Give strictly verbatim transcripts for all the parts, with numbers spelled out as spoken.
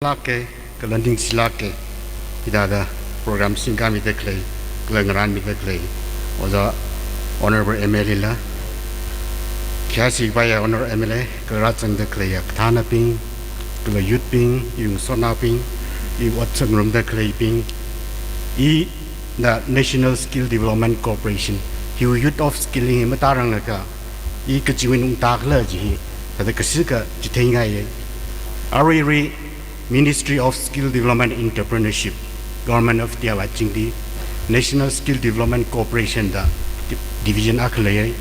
lāka, kala ningshi lāka. Hithāda program singkāmida khalei, kala ngarānmida khalei, Ojā Honorable M L A la, khayāshi paiya Honorable M L A, kala rāzangda khaleiya kathānabing, kala youth bing, iwui ngasotnaobing, iwui ot sāngarumda khaleibing, ina National Skill Development Corporation, hiwui Youth of Skilling hi matāranglakha, i kachiwui eina ungtākhala chi hi, thāda kashika chitheingai. Aruirui Ministry of Skill Development and Entrepreneurship, Government of India wui azingli National Skill Development Corporation da division akha leiya.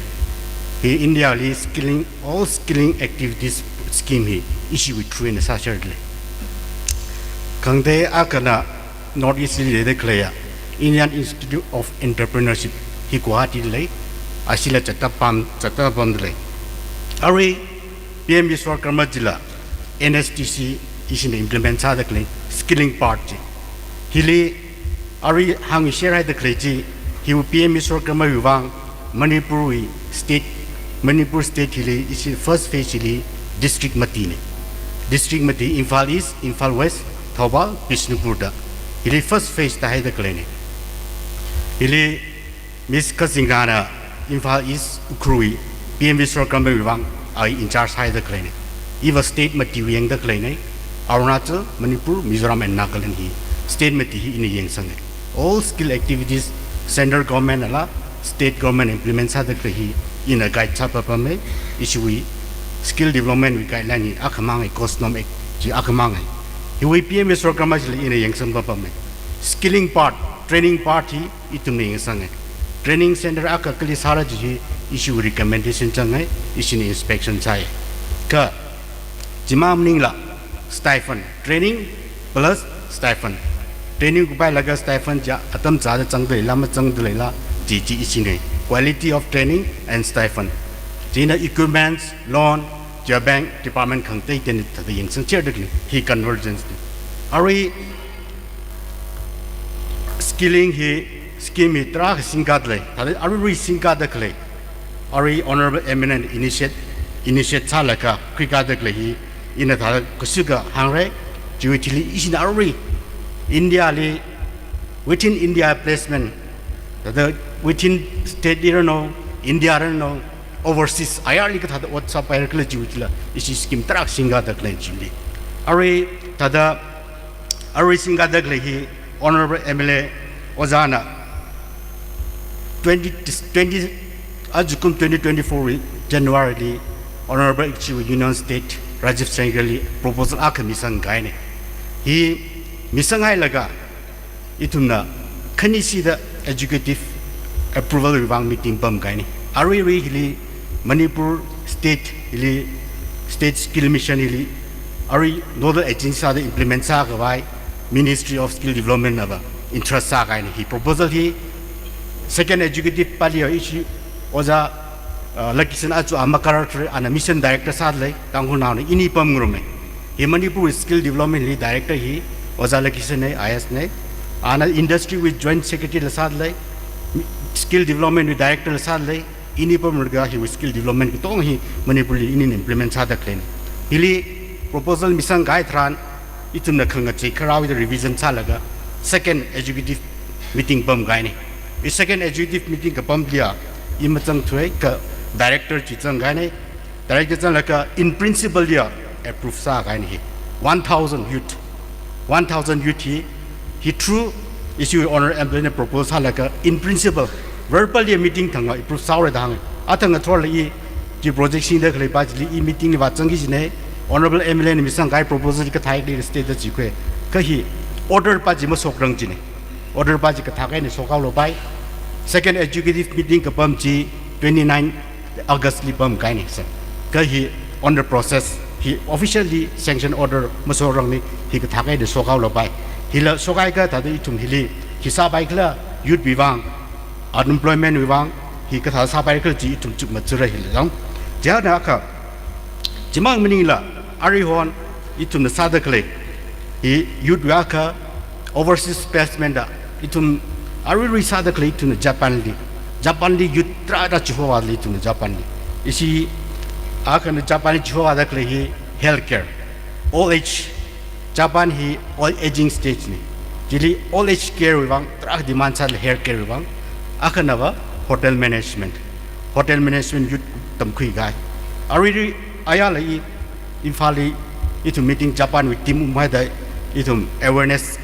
Hi India li skilling, all skilling activities scheme hi ishiwui through eina sāserlei. Khangatei akhana North East li leida khaleiya Indian Institute of Entrepreneurship hi Guwahati lei, ashila zatda pam, zatda pamda lei. Arui P M Vishwakarma chila N S D C ishina implement sāda khalei skilling part chi. Hili arui hāngshare haida khalei chi, hiwui P M Vishwakarma wui vang Manipur wui state, Manipur state hili ishi first phase hili district matina. District mati Imphal East, Imphal West, Thoubal, Bishnupur da. Hili first phase da haida khaleina. Hili Miss Kazingana Imphal East Ukhrul wui P M Vishwakarma wui vang a in charge haida khaleina. Iva state matiwui yangda khaleina. Arunachal, Manipur, Mizoram and Nagaland hi state mati hi ina yangsanga. All skill activities, central government ala state government implement sāda khalei hi ina guide sāpapama. Ishiwui skill development wui guideline hi akhamang, COSNOM Act chi akhamang. Hiwui P M Vishwakarma chila ina yangsangpapama. Skilling part, training part hi ithumna yangsanga. Training center akha kali sāra chi hi ishiwui recommendation zanga, ishina inspection sāya. Kha chimang maningla stipend, training plus stipend. Training kuphailaga stipend chi atam chāda zangda leila, mazangda leila, chi chi ishina. Quality of training and stipend. Chieina equipments, loan, chiya bank department khangateiteina thāda yangsangserda khalei hi convergence na. Arui skilling hi scheme hi tarākha singkāda lei, thāda aruirui singkāda khalei. Arui Honorable M N initiate, initiate sālaga khuikāda khalei hi ina thāda kashika hāngra. Chiwui thili ishina aruirui India li, within India placement, thāda within state li ranu, India ranu, overseas ayarli kathāda ot sāpaira khala chiwui thila ishi scheme tarākha singkāda khalei chili. Arui thāda, arui singkāda khalei hi Honorable M L A Ojāna twenty, twenty, ajakum twenty twenty-four wui January li Honorable Chief Union State Rajeev Sengel li proposal akha misangkahaina. Hi misanghailaga ithumna khanishida executive approval wui vang meeting pamkahaina. Aruirui hili Manipur state hili, State Skill Mission hili, arui nodal agency sāda implement sākhavai Ministry of Skill Development nava interest sākahaina. Hi proposal hi second executive pali ishi Ojā, uh, Lakisan aja a makarar thre, ana mission director sāda lei, Tangkhulnaona ini pamngaruma. Hi Manipur skill development li director hi Ojā Lakisan na, I A S na. Ana industry wui joint secretary la sāda lei, skill development wui director la sāda lei, ini pamlaga hiwui skill development katonga hi Manipur li ini implement sāda khaleina. Hili proposal misangkahai tharan, ithumna khangachei kharāwui da revision sālaga second executive meeting pamkahaina. I second executive meeting kapamliya, i mazangthuwa, kha director chi zangkahaina. Director zanglaga in principle liya approve sākahaina hi. One thousand youth, one thousand youth hi, hi through ishiwui Honorable M L A na propose sālaga in principle, verbal liya meeting thangva approve sāhaora da hānga. Athang ngathorla i chi project singda khalei pa chili i meeting li vāzangki kajina, Honorable M L A na misangkahai proposal kathāda state da chikhui. Kha hi order pa chi mashokrang kajina. Order pa chi kathāda eina shokhaolapai. Second executive meeting kapam chi twenty-nine August li pamkahaina sir. Kha hi on the process, hi officially sanction order mashokrangna, hi kathāda eina shokhaolapai. Hila shokhaiakha thāda ithum hili hi sāpaikhala, youth wui vang, unemployment wui vang, hi kathā sāpaikhala chi ithum chukmajara hila jang. Chianakha, chimang maningla, aruihon ithumna sāda khalei hi youth wui akha overseas placement da, ithum aruirui sāda khalei ithumna Japan li, Japan li youth tarākha chihova lei ithumna Japan li. Ishi akhana Japan li chihovada khalei hi healthcare, old age, Japan hi old aging stage na. Chili old age care wui vang tarākha demand sālei, health care wui vang. Akhanava hotel management. Hotel management youth tamkhui kahai. Arui ayāla i Imphalli ithum meeting Japan wui team umhaida ithum awareness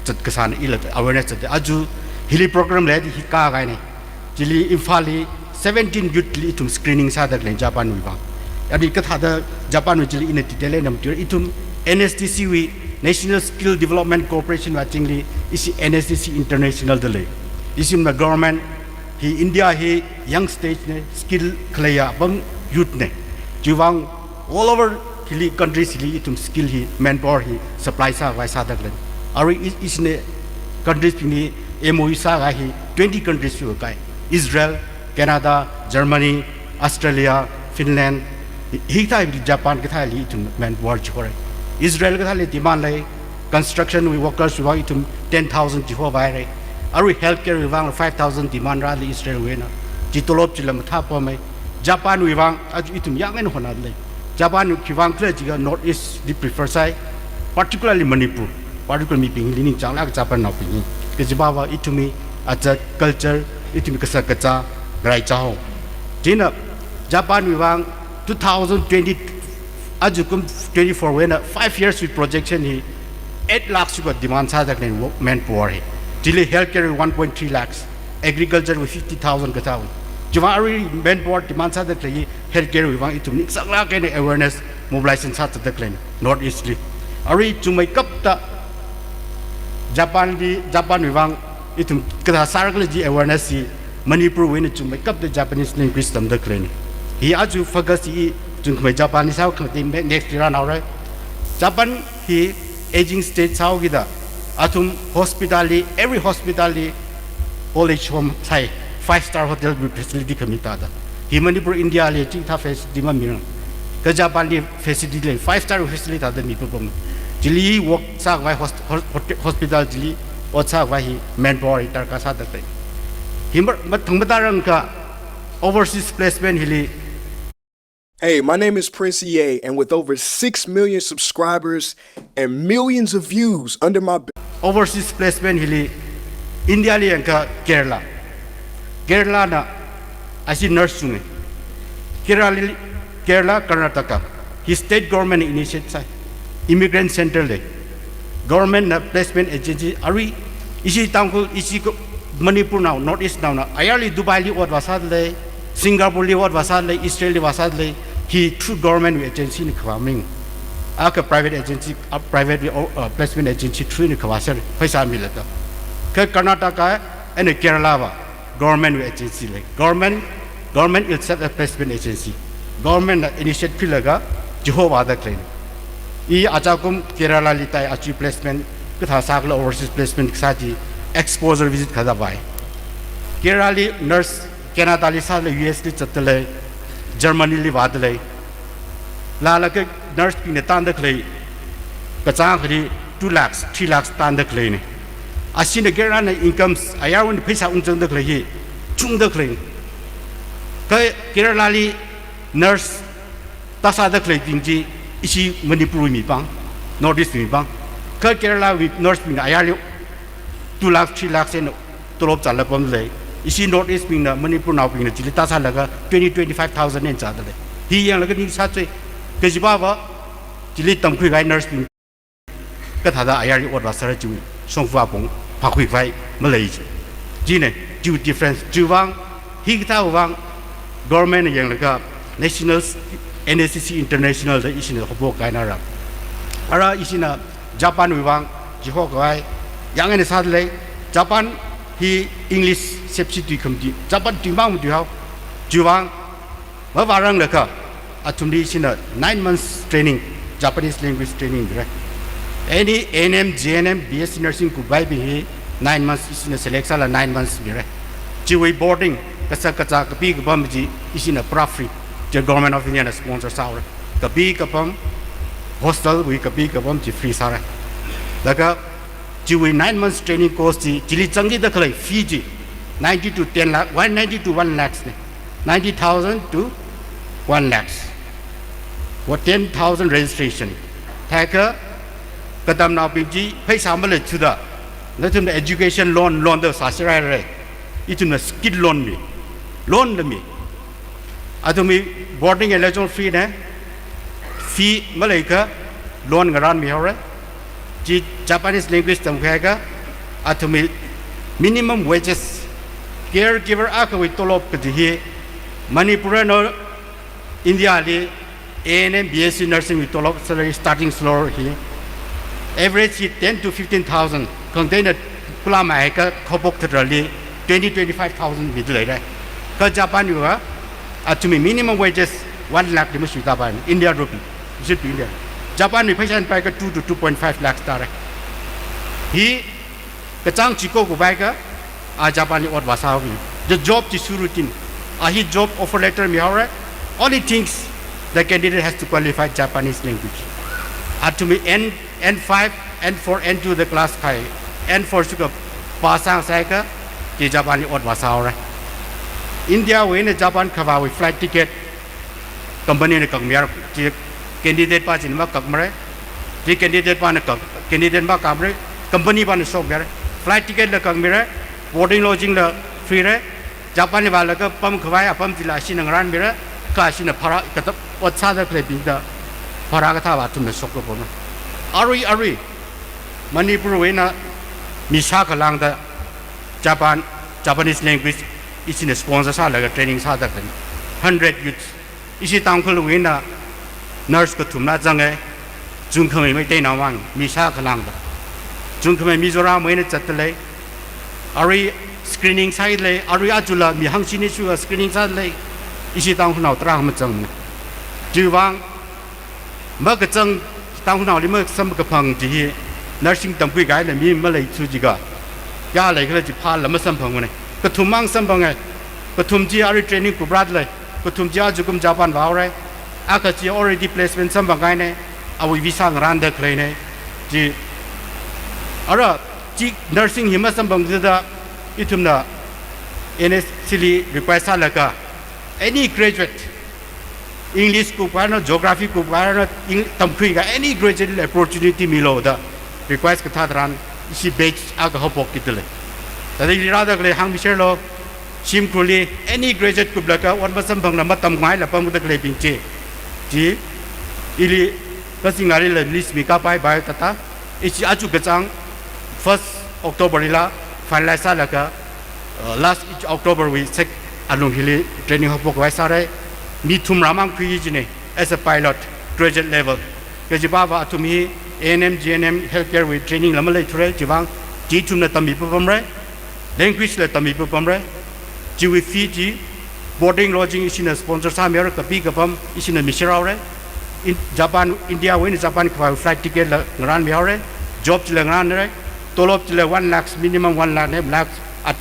zat kasāna, ila awareness zat. Aja hili program leida hi kākahaina. Chili Imphalli seventeen youth li ithum screening sādalei Japan wui vang. Ani kathāda Japan wui chili ina detail eina matuira, ithum N S D C wui, National Skill Development Corporation wui azingli ishi N S D C International dalei. Ishina government hi, India hi young stage na, skill khaleiya apam youth na. Chiwui vang all over hili countries hili ithum skill hi, manpower hi supply sākhavai sādalei. Arui i-, ishina countries bingli M O U sākahai hi twenty countries sākahai. Israel, Canada, Germany, Australia, Finland, hi-, hikathā hili, Japan kathāli ithum manpower chihorei. Israel kathāli demand lei, construction wui workers wui vang ithum ten thousand chihovairei. Arui healthcare wui vang five thousand demand rālei Israel wui eina. Chi tolop chila mathāpamei. Japan wui vang aja ithum yāng eina honadalei. Japan wui khiwui vang khala jiakha North East li prefer sāi, particularly Manipur, particular mibingli ningchānglāk Japan naobing hi. Kajiva ithumwui aja culture, ithumwui kashak kazā, rai chao. China Japan wui vang two thousand twenty, ajakum twenty-four wui eina five years wui projection hi eight lakhs wui demand sādalei work manpower hi. Chili healthcare wui one point three lakhs, agriculture wui fifty thousand kathāwui. Chiwui vang arui manpower demand sādalei hi healthcare wui vang ithum ningsanglāk eina awareness mobilization sāzatdalei North East li. Arui chungmeikapta Japan li, Japan wui vang ithum kathā sāra khala chi awareness hi Manipur wui eina chungmeikapta Japanese language tamdalei. Hi aja focus hi chungkhamei Japan li sākhamei next year rānhaorei. Japan hi aging state sāhaokida athum hospital li, every hospital li old age home sāi, five star hotel wui facility khami thāda. Hi Manipur India li chikathā facility mamirang. Kha Japan li facility lei, five star facility thāda mipapam. Chili work sākhavai host-, hos-, hote-, hospital chili ot sākhavai hi manpower hi darkar sādalei. Hi ma-, mathang mathāda rāngakha overseas placement hili. Hey, my name is Prince E A, and with over six million subscribers and millions of views under my b- Overseas placement hili India li yāngakha Kerala. Kerala na ashi nurse chunga. Kerala li, Kerala, Karnataka. Hi state government initiate sāi. Immigrant center lei. Government na placement agency, arui ishi Tangkhul, ishi ko-, Manipur nao, North East naona ayarli Dubai li ot vāsādalei, Singapore li ot vāsādalei, Israel li vāsādalei, hi through government wui agency na khavā maning. Akha private agency, a private wui, uh, placement agency through na khavāser, pheisā milaga. Kha Karnataka eina Kerala va government wui agency lei. Government, government itself a placement agency. Government na initiate khuilaga chihovādalei. I ajakum Kerala li tāi, aja placement kathā sākhala, overseas placement kasā chi exposure visit kathā vāi. Kerala li nurse Canada li sālei, U S li zatdalei, Germany li vādalei. Lālaga nurse bingna tāndakhalei kachāng akhali two lakhs, three lakhs tāndakhaleina. Ashina Kerala na incomes ayarwui eina pheisā ungzangdakhalei hi chungdakhalei. Kha Kerala li nurse tāsādakhaleibing chi ishi Manipur wui mipāng, North East wui mipāng. Kha Kerala wui nurse bingna ayarli two lakhs, three lakhs eina tolop zāla pamlei. Ishi North East bingna, Manipur naobingna chili tāsālaga twenty, twenty-five thousand eina zādalei. Hi yanglaga ningsāchui. Kajiva chili tamkhuikahai nurse bing kathāda ayarli ot vāsāra chiwui shongfa pong phākhuikhavai malei chi. China, chiwui difference. Chiwui vang, hikathāwui vang government na yanglaga National, N S D C International da ishina haophok kahaina ra. Ara ishina Japan wui vang chihokhavai yāng eina sādalei. Japan hi English sepshi tui khamti, Japan tuimang matuihao. Chiwui vang mavāranglakha athumli ishina nine months training, Japanese language training mira. Any A N M, G N M, B S C nursing kuphaipaibing hi nine months ishina select sāla nine months mira. Chiwui boarding, kashak kazā, kapi kapam chi ishina pura free. Chi Government of India na sponsor sāhaora. Kapi kapam, hostel wui kapi kapam chi free sāra. Laga chiwui nine months training course chi, chili zangkidakhalei fee chi ninety to ten lakh, one ninety to one lakhs na. Ninety thousand to one lakhs. Wa ten thousand registration. Thākha Katamnaobing chi pheisā maleithuda, nathumna education loan, loan da sāserhaira. Ithumna skill loan mi, loan da mi. Athumwui boarding and lodging free na, fee maleikha loan ngaranmihaora. Chi Japanese language tamkhuiakha, athumwui minimum wages, caregiver akhawui tolop kaji hi, Manipur eina India li A N M, B S C nursing wui tolop salary starting floor hi average hi ten to fifteen thousand. Khangateina khulamhaiakha khaphok tharali twenty, twenty-five thousand mida leira. Kha Japan wui va, athumwui minimum wages one lakh li mashuitapaina, India rupee, zip India. Japan wui pheisā eina paiakha two to two point five lakhs tāra. Hi kachāng chiko kupaiakha, a Japan li ot vāsāhaoki. The job chi surutin. A hi job offer letter mihaora. Only things, the candidate has to qualify Japanese language. Athumwui N, N five, N four, N two da class khai, N four shuka pass sāngasakha, chi Japan li ot vāsāhaora. India wui eina Japan khavāwui flight ticket company na kakmihaora. Chi candidate pa china makakmara. Chi candidate pana kak, candidate makakmara. Company pana shokmihaora. Flight ticket la kakmira, boarding lodging la free ra. Japan li vālaga pamkhavai apam chila ashina ngaranmira. Kha ashina bhara, kata ot sāda khaleibingda bhara kathā va athumna shokra pona. Arui, arui Manipur wui eina mi shākha lāngda Japan, Japanese language ishina sponsor sālaga training sāda khalei hundred youths. Ishi Tangkhulwui eina nurse kathumla zanga, chungkhamei Meiteinao mang, mi shākha lāngda. Chungkhamei Mizoramwui eina zatda lei. Arui screening sāda lei, arui ajala mi hangshini shuwa screening sāda lei. Ishi Tangkhulnao tarākha mazangmana. Chiwuivang makazang, Tangkhulnaoli masamkaphang chi hi nursing tamkhui kahaila mi maleithu jiakha, ya leikhala chi phālala masamphangmana. Kathum mang samphanga. Kathum chi arui training kuprāda lei. Kathum chi ajakum Japan vāhaora. Akha chi already placement samphang kahaina. Awui visa ngaranda khaleina. Chi, ara, chi nursing hi masamphangda ithumna N S C li request sālaga, any graduate, English kuphairanu, geography kuphairanu, Eng-, tamkhuikahai any graduate li opportunity milu da request kathā tharan, ishi batch akha haophokkida lei. Thāda hili rāda khalei hāngmiserlu, shimkhurli any graduate kuplaga ot masamphangla matamngaila pamda khaleibing chi, chi ili kazingarila list mikapai biodata, ishi aja kachāng first October lila finalize sālaga, uh, last October wui sek alung hili training haophok khavai sāra. Mi thumrā mang khuiki kajina, as a pilot, graduate level. Kajiva va athum hi A N M, G N M, healthcare wui training la maleithura, chiwuivang chi ithumna tammi papamra, language la tammi papamra. Chiwui fee chi, boarding lodging ishina sponsor sāmihaora, kapi kapam ishina miserhaora. In Japan, India wui eina Japan khavā flight ticket la ngaranmihaora. Job chila ngaranra. Tolop chila one lakhs, minimum one lakh na, lakh, at,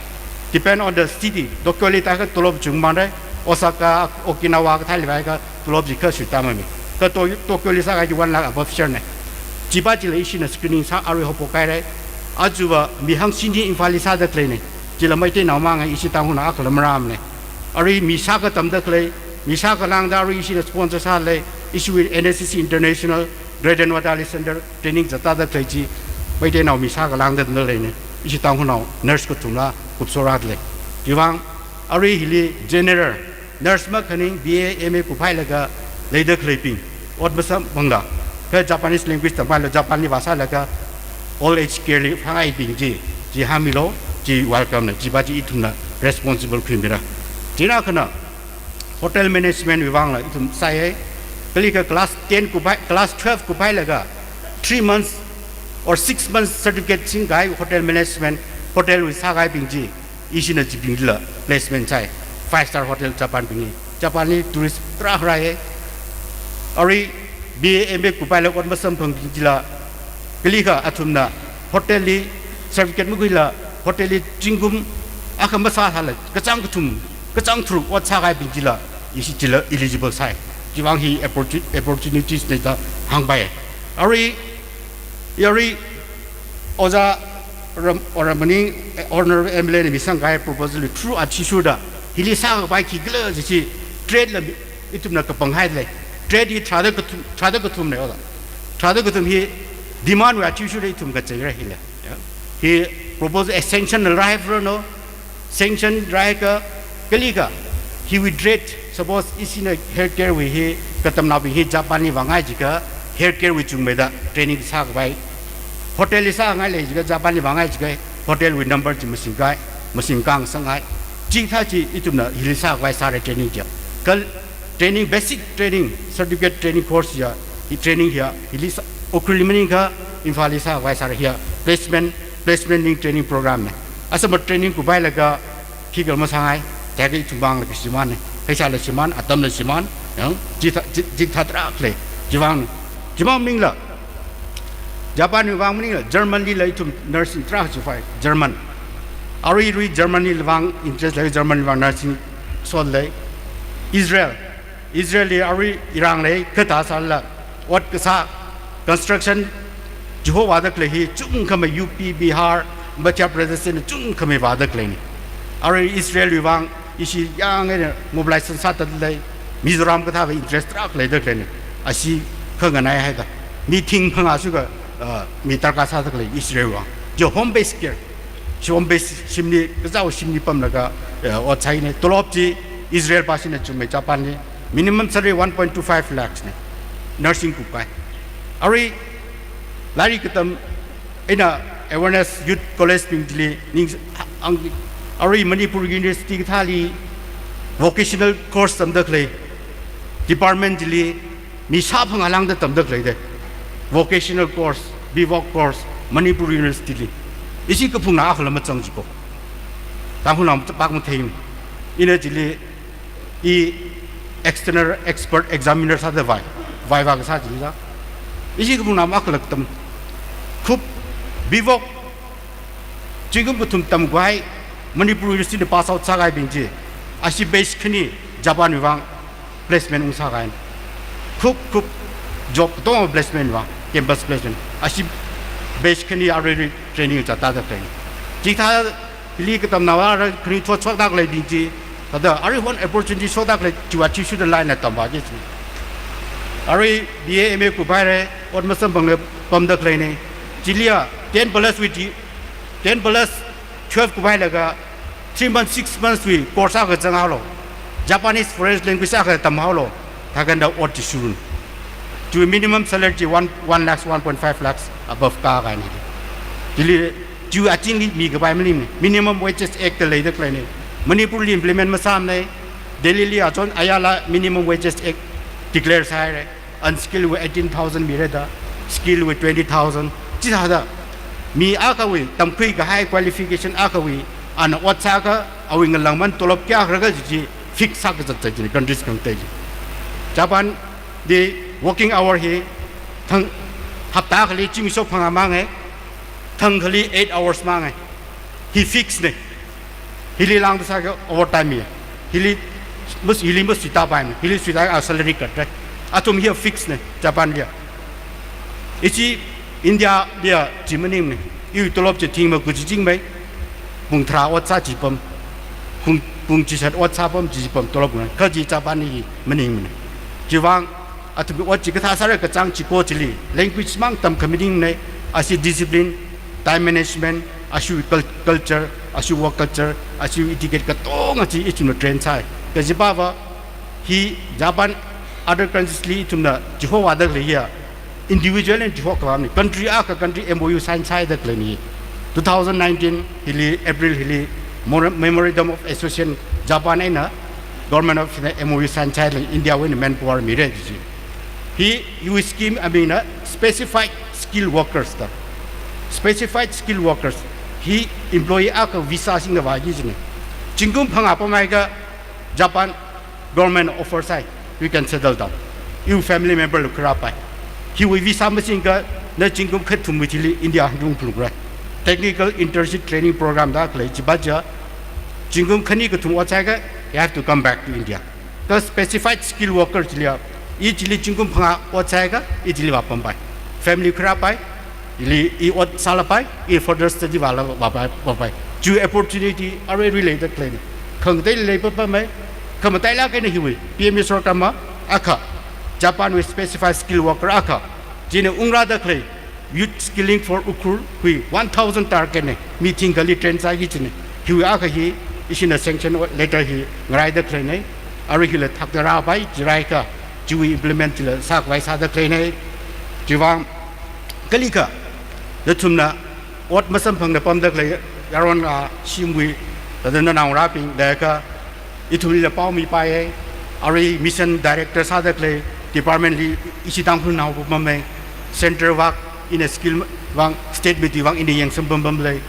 depend on the city. Tokyo li tākha tolop chungmang ra. Osaka, Okinawa kathāli vāakha tolop chi kha shuita mami. Kha To-, Tokyo li sākahai chi one lakh above sharna. Chiva chila ishina screening sā arui haophok kahaira. Ajava mi hangshini Imphal li sāda khaleina. Chila Meiteinao manga, ishi Tangkhulnao akhala marāmana. Arui mi shākha tamda khalei, mi shākha lāngda arui ishina sponsor sālei, ishiwui N S C C International, Greater Noida li center training zatda khalei chi, Meiteinao mi shākha lāngda tamda leina, ishi Tangkhulnao nurse kathumla kupsorāda lei. Chiwuivang, arui hili general, nurse makhaning B A, M A kuphailaga leida khaleibing, ot masamphangla, kha Japanese language tamkhuilaga Japan li vāsālaga old age care li phāngaibing chi, chi hāngmilu, chi welcome na, chiva chi ithumna responsible khuimira. Chieina akhana hotel management wui vangla ithum sāya. Kalikha class ten kuphai, class twelve kuphailaga three months or six months certificate singkahai hotel management, hotel wui sākahaibing chi, ishina chibingla placement sāi. Five star hotel Japan bingli. Japan li tourist tarākha rāya. Arui B A, M A kuphailaga ot masamphangbing chila, kalikha athumna hotel li certificate makhuila, hotel li zingkum akha masāsāla, kachāng kathum, kachāng tharuk ot sākahaibing chila, ishi chila eligible sāi. Chiwuivang hi opportu-, opportunities na da hāngpai. Arui, arui, Ojā Ram-, Ramani, eh, Honorable M L A na misangkahai proposal li through athishurda, hili sākapai khikhala jiakha, trade la mi, ithumna kapanghailei. Trade hi tharāda kathum, tharāda kathumna, oda. Tharāda kathum hi Demand wui achieve shuda ithum kachei ra hila. Ya. Hi proposal extension na rai fro no. Sanction rai ka, kali ka. Hiwui rate, suppose isina healthcare wui hi, katamnaobing hi Japan li vāngai jiakha, healthcare wui chungmeida training sākhavai. Hotel li sāngai lei jiakha, Japan li vāngai jiakha, hotel wui number chi masingkai, masingkang sangai. Chikathā chi ithumna hili sākhavai sāra training chi. Kal training, basic training, certificate training course ya, hi training ya, hili sā, Ukhrul li maningakha, Imphal li sākhavai sāra hiya, placement, placement linked training program na. Asamma training kuphailaga, khikha masāngai, thākha ithum vangla kashimān na, pheisāla shimān, atamla shimān, yang, chikathā, chi, chikathā tarākha lei, chivang, chivang maningla, Japan wui vang maningla, German lila ithum nursing tarākha chifai, German. Arui rui German li vang interest lei, German li vang nursing sot lei. Israel, Israel li arui irang lei, kathā sālala, ot kasā, construction, chiho vāda khalei hi, chungkhamei U P, Bihar, Madhya Pradesh na chungkhamei vāda khaleina. Arui Israel wui vang, ishi yang eina mobilization sāthat lei, Mizoram kathāva interest tarākha leida khaleina. Ashi khanganai haida. Mi thing phangā shuka, uh, mi darkar sāda khalei Israel wui vang. Chi home based care. Shi home based shimli, kazāwui shimli pamlaga, uh, ot sāhaina. Tolop chi Israel pāshina chungmei Japan li. Minimum salary one point two five lakhs na. Nursing kuphai. Arui lairik katam eina awareness youth college bing chili ning ang, arui Manipur University kathāli vocational course tamda khalei department chili mi shāphangā lāngda tamda khalei da. Vocational course, B Voc course, Manipur University li. Ishi kaphungna akhala machang jiko. Tangkhulna pak mathei. Ina chili i external expert examiner sāda vai, viva kasā chili sā. Ishi kaphungna makhalak tam. Khup B Voc zingkum kathum tamkhavai Manipur University li pass out sākahaibing chi, ashi batch khani Japan wui vang placement ungsākahaina. Khup, khup job katonga placement vang, campus placement. Ashi batch khani arui rui training chātada training. Chikathā hili katamnao ara khani thot shokda khaleibing chi, thāda arui hon opportunity shokda khalei chiwui achieve shuda line na tamvā chi. Arui B A M A kuphaira, ot masamphangla pamda khaleina. Chiliya ten plus wui chi, ten plus twelve kuphailaga three months, six months wui course akha zanghaolu. Japanese foreign language akha tamhaolu. Thākanda ot chi shurun. Chiwui minimum salary chi one, one lakhs, one point five lakhs above kākahaina. Chili, chiwui azingli mikhavai maningmana. Minimum Wages Act da leida khaleina. Manipur li implement masāmana. Delhi li achon ayala Minimum Wages Act declare sāhaira. Unskilled wui eighteen thousand mira da, skilled wui twenty thousand. Chithāda, mi akhawui tamkhuikahai qualification akhawui, ana ot sāakha, awui ngalāngman tolop kayākha rāka chi chi, fix sākazat zat chi countries khangatei chi. Japan li working hour hi, thang, hapta akhali zimiksho phangā manga, thang akhali eight hours manga. Hi fix na. Hili lāngda sāakha overtime mi. Hili mas, hili masuitāpaimana. Hili suitāakha salary cut ra. Athum hi fix na, Japan liya. Ishi India liya chi maningmana. Iwui tolop chi thingma kuchi chingmei. Pung tharā ot sā chi pam. Pung, pung chishat ot sā pam chi pam tolop na. Kha chi Japan li maningmana. Chivang athum ot chi kathā sāra kachāng chiko chili, language mang tamkhamaningmana, ashi discipline, time management, ashi cul-, culture, ashi work culture, ashi etiquette katonga chi ithumna train sāi. Kajipava, hi Japan, other countries li ithumna chihovāda khalei hiya, individual eina chihovākhavāmana, country akha country M O U sign sāhaida khaleina. Two thousand nineteen hili, April hili, Mor-, Memorandum of Association Japan eina Government of India M O U sign sāhaida India wui eina manpower mira chi. Hi, hiwui scheme amingna specified skilled workers da. Specified skilled workers. Hi employee akha visa singda vāki kajina. Zingkum phangā pamhaiakha Japan government offer sāi, you can settle down. Iwui family member li khuirāpai. Hiwui visa masingakha na zingkum khathumwui thili India hanung phungrai. Technical internship training program da khalei chiva chi, zingkum khani kathum ot sāakha, you have to come back to India. Kha specified skilled worker chiliya, i chili zingkum phangā ot sāakha, i chili vāpampai. Family khuirāpai, ili i ot sālapai, i further study vāla vāpai, vāpai. Chi opportunity arui rui leida khaleina. Khangateili leipapamei, khamatailāk eina hiwui, P M E sorkar ma, akha, Japan wui specified skilled worker akha, china ungrāda khalei, Youth Skilling for Ukhrul, hui one thousand target ne, mi thingkhali train sāki kajine. Hiwui akha hi, ishina sanction letter hi ngaraida khaleine. Arui hila thakda rāpai, chirākha, chiwui implement chila sākhavai sāda khaleine. Chiwuivang, kalikha, nathumna, ot masamphangda pamda khalei, yaron a, shimwui, thāda nanaongarābing, laga, ithumlila pao mipaiye, arui mission director sāda khalei department li ishi Tangkhulnao pamei, center vak, ina skill vang, state meeting vang, ina yangsam pam pamlei,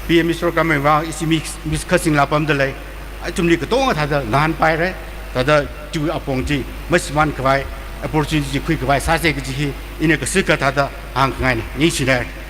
P M E program vang, ishi mi, mi khasinglā pamda lei, ithumli katonga thāda ngahānpaire, thāda chiwui apong chi, mashimānkhavai, opportunity chi khuikhavai sāse kaji hi, ina kasikha thāda hāngkhangaine, ningshine.